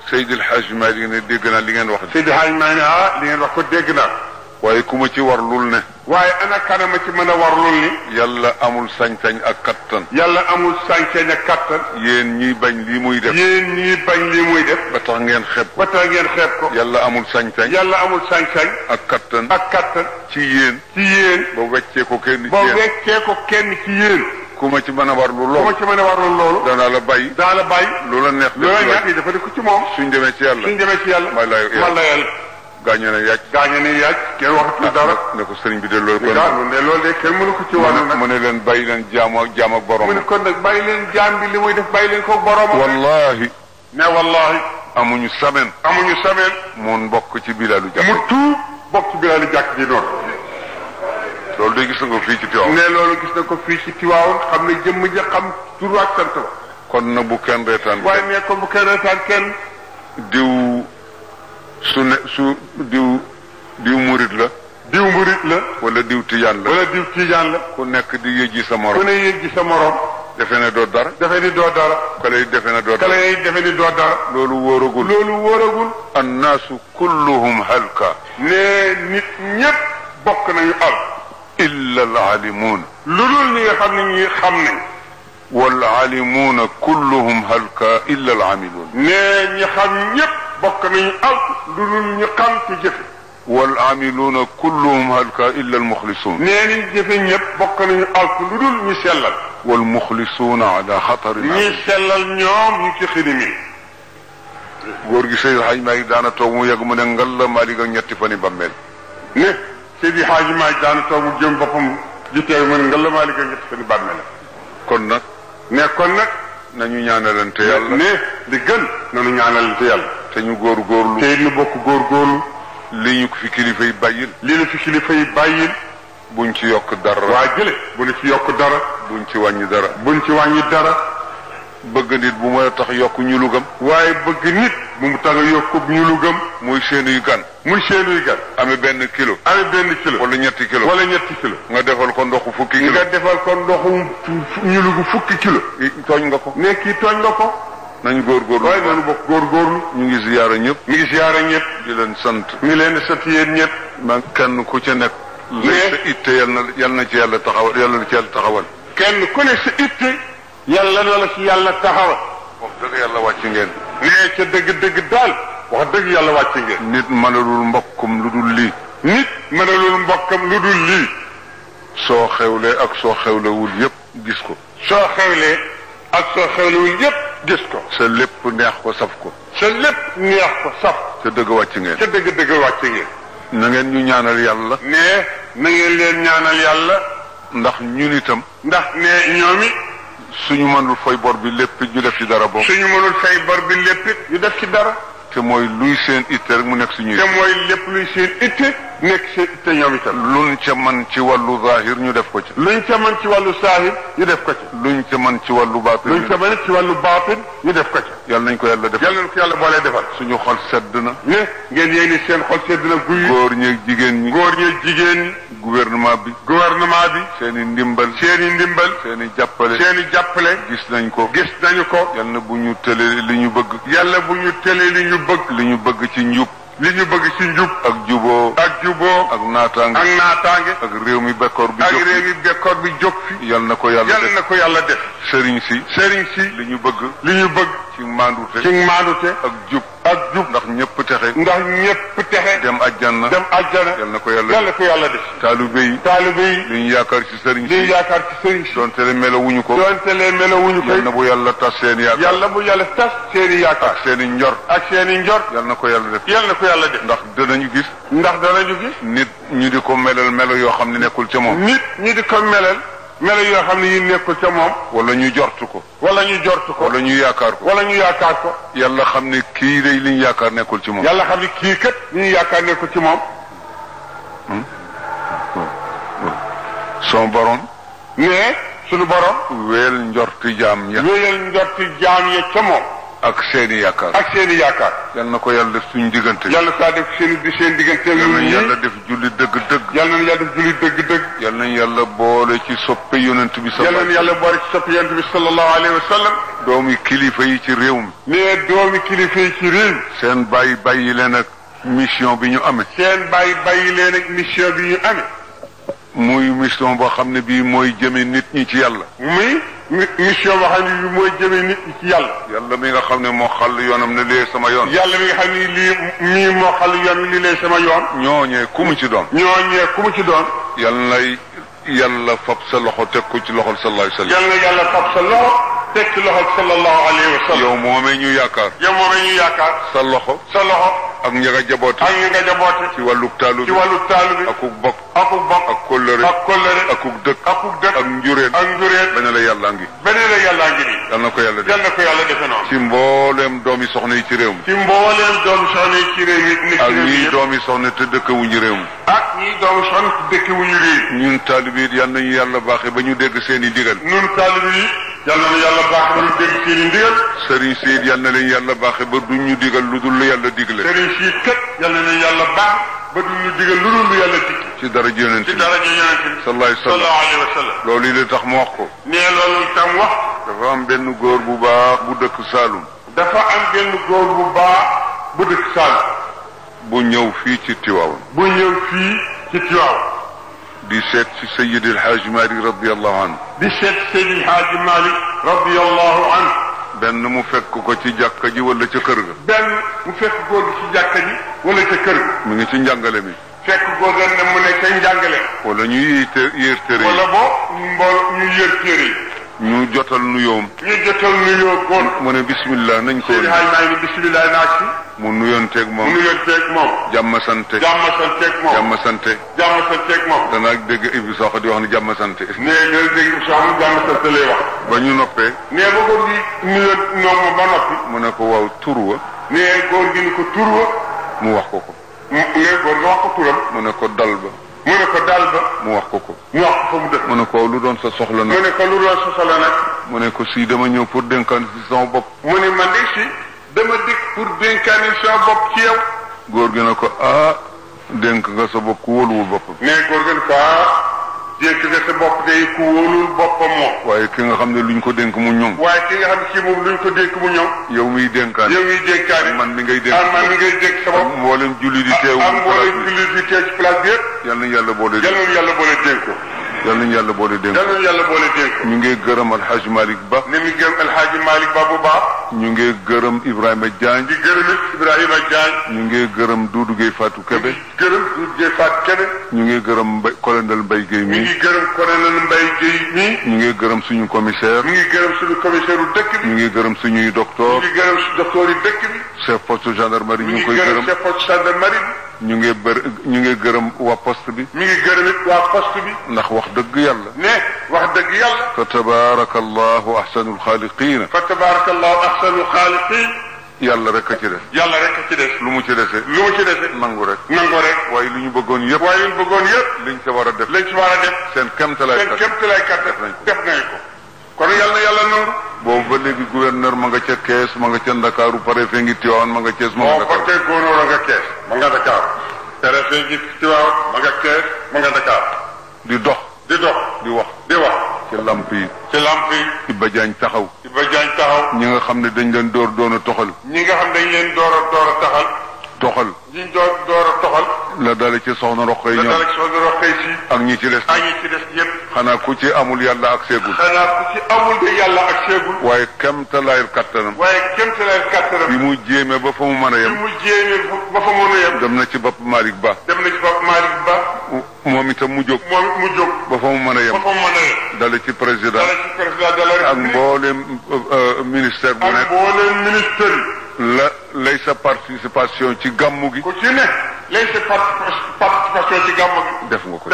Seydil Hadj Malick ne dégg naa li ngeen wax. Seydil Hadj Malick li ngeen wax ko dégg naa. waaye ku ma ci warlul ne. waaye ana kanama ci mën a warlul ni. yàlla amul sañ-sañ ak kattan. yàlla amul sañ-sañ ak kattan. yéen ñiy bañ lii muy def. yéen ñiy bañ lii muy def. ba tax ngeen xeeb. ba tax ngeen xeeb ko. yàlla amul sañ-sañ. yàlla amul sañ-sañ. ak kattan. ak kattan. ci yéen. ci yéen. ba weccee ko kenn ci ba yéen. weccee ko kenn ci yéen. ku ma ci mën a warlu loolu. ku ma ci mën a warlu loolu. danaa la bàyyi. daa la bàyyi. lu la neex. lu la neex yi dafa di ko ci moom. suñ demee ci yàlla. suñ demee ci yàlla. wala yàlla. gaañu ne yaaj. gaañu ne yaaj. kenn waxatu dara. ne ko sëriñ bi de loolu. kon ne loolu de kenn mënu ko ci wàllu nag. mu ne leen bàyyi leen jaam ak borom. mu ne kon nag bàyyi leen jaam bi li muy def bàyyi leen ko borom. wallahi. ne wallahi. amuñu semaine. amuñu semaine. mun bokk ci bilaalu jàkk. mu tuub bokk ci bilaalu jàkk ji noonu. loolu de gis na ko fii ci Tiwaawan. ne loolu gis na ko fii ci Tiwaawan xam ne jëmm ja xam tur ak sant la. kon na bu kenn reetaan. waaye ne kon bu kenn reetaan kenn. diw diw murit la. diw murit la. wala diw tijaan la. wala diw tijaan la. ku nekk di yëjji sa morom. ku ne yëjji sa morom. defe ne doo dara. defe ni doo dara. kale yi defe ne doo dara. kale yi defe ni doo dara. loolu wóoragul. loolu wóoragul. annaasu kulluhum halka. ne nit ñépp bokk nañu al. illa al-aalimuun. lu dul ñi nga xam ne ñi xam nañ. wal aalimuuna kulluhum halka illa al-aamiluun. ne ñi xam ñépp bokk nañu al. lu dul ñu xam ci jëfe. wal aamiluuna kulluhum halka illa al-muxlisuun. nee ni jëfe ñépp bokk nañu al lu dul ñu sellal. wal muxlisuuna ala xatarin. ñi sellal ñoom ñu ci xidimi. góor gi Seydil Hadj Malick daana toog mu yegg mu ne ngal la Malick ak ñetti fani bàmmeel. ne Seydi Hadji Malick daana toog mu jëm boppam ji teew mu ne ngal la Malick ak ñetti fani bàmmeel. kon nag. ne kon nag. nañu ñaanalante yàlla. ne di gën nañu ñaanalante yàlla. te ñu góorgóorlu. te ñu bokk góorgóorlu. li ñu ko fi kilifa yi bàyyil. li la fi kilifa yi bàyyil. buñ ci yokk dara. waa jële bu ñu ci yokk dara. buñ ci wàññi dara. buñ ci wàññi dara. bëgg nit bu ma tax yokk ñu lu gëm. waaye bëgg nit bu mu tax a yokk ñu lu gëm. muy seenuy gan. muy seenuy gan. amee benn kilo. amee benn kilo. wala ñetti kilo. wala ñetti kilo. nga defal ko ndoxu fukki kilo. nga defal ko ndoxu ñu lu fukki kilo. tooñ nga ko. ne kii tooñ nga ko. nañ góorgóorlu. waaye nañu bokk góorgóorlu. ñu ngi ziyaara ñëpp. mi ngi ziyaara ñëpp. di leen sant. mi ngi leen di sant yéen ñëpp. man kenn ku ca nekk. mais sa itte yal na ci yàlla taxawal yàlla na ci yàlla taxawal. kenn ku ne sa itte. yàlla na la ci yàlla taxawal. wax dëgg yàlla wàcc ngeen. nee ca dëgg-dëgg daal. wax dëgg yàlla wàcc ngeen. nit mënalul mbokkum lu dul lii. nit mënalul mbokkam lu dul lii. soo xewlee ak soo xewlewul yépp gis ko. soo xewlee ak soo xewlewul yépp gis ko. sa lépp neex ko saf ko. sa lépp neex ko saf. ca dëgg wàcc ngeen. ca dëgg-dëgg wàcc ngeen. na ngeen ñu ñaanal yàlla. nee na ngeen leen ñaanal yàlla. ndax ñun itam. ndax nee ñoom it. suñu mënul fay bor bi lépp ñu def ci dara boobu. suñu mënul fay bor bi lépp ñu def ci dara. te mooy luy seen itte rek mu nekk suñuy. te mooy lépp luy seen itte nekk seen itte ñoom itam. luñ ca man ci wàllu zahir ñu def ko ci. luñ ca man ci wàllu saahir ñu def ko ci. luñ ca man ci wàllu baatin. luñ ca man ci wàllu baatin ñu def ko ci. yal nañ ko yàlla defal. yal nañ ko yàlla boolee defal. suñu xol sedd na. ne ngeen yéen ni seen xol sedd na guy. góor ñeeg jigéen ñi. góor ñeeg jigéen ñi. gouvernement bi. gouvernement bi. seen i ndimbal. seen i ndimbal. seen i jàppale. seen i jàppale. gis nañ ko. gis nañu ko. yal na bu ñu tëlee li ñu bëgg. yàlla bu ñu tëlee li ñu bëgg. li ñu bëgg ci njub. li ñu bëgg ci njub. ak juboo. ak juboo. ak naataange. ak naataange. ak réew mi bekkoor bi. ak réew mi bekkoor bi jóg fi. yal na ko yàlla def. yal na ko yàlla def. sëriñ si. sëriñ si. li ñu bëgg. li ñu bëgg. ci maandute. ci maandute. ak jub. ak jub. ndax ñëpp texe. ndax ñëpp texe. dem ajjana. dem ajjana. yal na ko yàlla def. yal na ko yàlla def. taalibe yi. taalibe yi. li ñu yaakaar ci sëriñ si. li ñu yaakaar ci sëriñ si. doonte le melo wuñu ko. doonte le melo wuñu ko. yal na bu yàlla tas seen yaakaar. yàlla bu yàlla tas seen i yaakaar. ak seen i njor. ak seen i njor. yal na ko yàlla def. yal na ko yàlla def. ndax danañu gis. ndax danañu gis. nit ñu di ko melal melo yoo xam ne nekkul ca moom. nit ñi di ko melal melo yoo xam ne yi nekkul ca moom. wala ñu jortu ko. wala ñu jortu ko. wala ñu yaakaar ko. wala ñu yaakaar ko. yàlla xam ne kii day li ñu yaakaar nekkul ci moom. yàlla xam ne kii kat li ñu yaakaar nekkul ci moom. son borom. mais sunu borom. weel njorti jaam ya. wéyal njorti jaam ya ca moom. ak seeni yaakaar. ak seeni yaakaar. yal na ko yàlla def suñu diggante. yàlla saa def seen diggante. yal nañu yàlla def julli dëgg-dëgg. yal nañu yàlla def julli dëgg-dëgg. yal nañu yàlla boole ci soppe yonent bi. yal nañu yàlla boole ci soppe yonent bi sallallahu alayhi wa sallam. doomi kilifa yi ci réew mi. nee doomi kilifa yi ci réew mi. seen bàyyi leen ak mission bi ñu amee. seen bàyyi leen ak mission bi ñu amee. muy mission boo xam ne bii mooy jëme nit ñi ci yàlla. muy mission boo xam ne bii mooy jëme nit ñi ci yàlla. yàlla mi nga xam ne moo xàll yoonam ne lee sama yoon. yàlla mi nga xam ne lii moo xàll yoon li lee sama yoon. ñooñee ku mu ci doon. ñooñee ku mu ci doon. yàlla fab sa loxo teg ko ci loxol sallallahu alayhi wa sallam. yàlla fab sa loxo teg ci loxol sallallahu alayhi wa sallam. yow moomee ñu yaakaar. sa loxo. ak ña nga jaboote. ci wàllug taalu bi. akuk bokk. ak kóllëre. akuk dëkk. ak njureel. bañ la yàlla ngi. yal na ko yàlla def. noonu. ci mbooleem doomi soxna yi ci réew mi. ak ñii doomi soxna te dëkkawuñu réew mi. ñun taalibe yi yal nañu yàlla baaxee ba ñu dégg seen i ndigal. sëriñ si it yal na leen yàlla baaxee ba duñ ñu digal lu dul lu yàlla digle. ci daraja yonent bi sallallahu alayhi wa sallam. loolu yi la tax mu wax ko. dafa am benn góor bu baax bu dëkk Saalum. bu ñëw fii ci Tiwaawan. di seet ci Seydi El Hadji Malick radiyallahu anhu. benn mu fekk ko ci jàkka ji wala ca kër ga. mi ngi ci njàngale mi. fekk góor ga ne mu ne ca njàngale. wala ñu yéer téere yi. wala ñu yéer téere yi. ñu jotal nuyoom. góor. mu ne bismillah nañ ko. Seydi Hadji Malick bismillah naaj si. mu nuyonteeg moom. jàmm sante. danaa dégg Ibou Sakho di wax ne jàmm sante. ba ñu noppee. ba góor gi nuyoo ba noppi. mu ne ko waaw tur wa. góor gi ni ko tur wa. mu wax ko ko. góor ga wax ko turam. mu ne ko dal ba. mu wax ko ko. fa mu dëkk. mu ne ko lu doon sa soxla nag. mu ne ko si dama ñëw pour dénkaan si sama bopp. mu ne man de si dama dikk pour dénkaan sama bopp ci yow. góor gi ne ko dénk nga sa bopp ku wóoluwul boppam. góor gi ne ko dénk nga sa bopp day ku wóolul boppam moom. waaye ki nga xam ne luñ ko dénk mu ñoŋ. luñ ko dénk mu ñoŋ. yow miy dénkaan. man mi ngay dénk. sa bopp. mboolem julli di teew. ci place bi yëpp. yal nañu yàlla boole dénk. yal nañu yàlla boole dénk ko. ñu ngi gërëm El Hadj Malick Ba. ni mu gërëm El Hadj Malick Ba bu baax. ñu ngi gërëm Ibrahima Diagne. di gërëm Ibrahima Diagne. ñu ngi gërëm Doudou Gueye Fatou Kébé. ñu ngi gërëm colonel Mbaye Gueye mi. ñu ngi gërëm suñu commissaire. u dëkk bi. ñu ngi gërëm suñuy docteur. yi dëkk bi. chef poste gendarmerie ñu ngi koy gërëm. ñu ngi gërëm waa poste bi. mi ngi gërëm it waa poste bi. ndax wax dëgg yàlla. fa tabarakallahu ahsanul xaaliqiin. yàlla rek a ci des. lu mu ci dese. nangu rek. waaye lu ñu bëggoon yëpp. liñ ca war a def. seen kéemtalaay kat def nañ ko. kon yàlla nangu. boobu ba léegi gouverneur ma nga ca Kees ma nga ca Ndakaaru préfet ngi Tiwaawan ma nga Kees ma nga Dakar. boo ko teg góoróor nga Kees ma nga Dakar. préfet ngi Tiwaawan ma nga Kees ma nga Dakar. di dox. di wax. ci lamp yi. Iba Diagne taxaw. ñi nga xam ne dañ leen doon a toxal. toxal. la dale ci soxna Roqay ñoom. ak ñi ci des. yëpp. xanaa ku ci amul yàlla ak seegul. waaye kemtalaayal kattanam. bi mu jéeme ba fa mu mën a yem. dem na ci bopp Malick Ba. moom itam mu jóg. ba fa mu mën a yem. dale ci président. ak mboolem ministère bu nekk. lay sa participation ci gàmmu gi. ku ci ne lay sa participation ci gàmmu gi. def nga ko.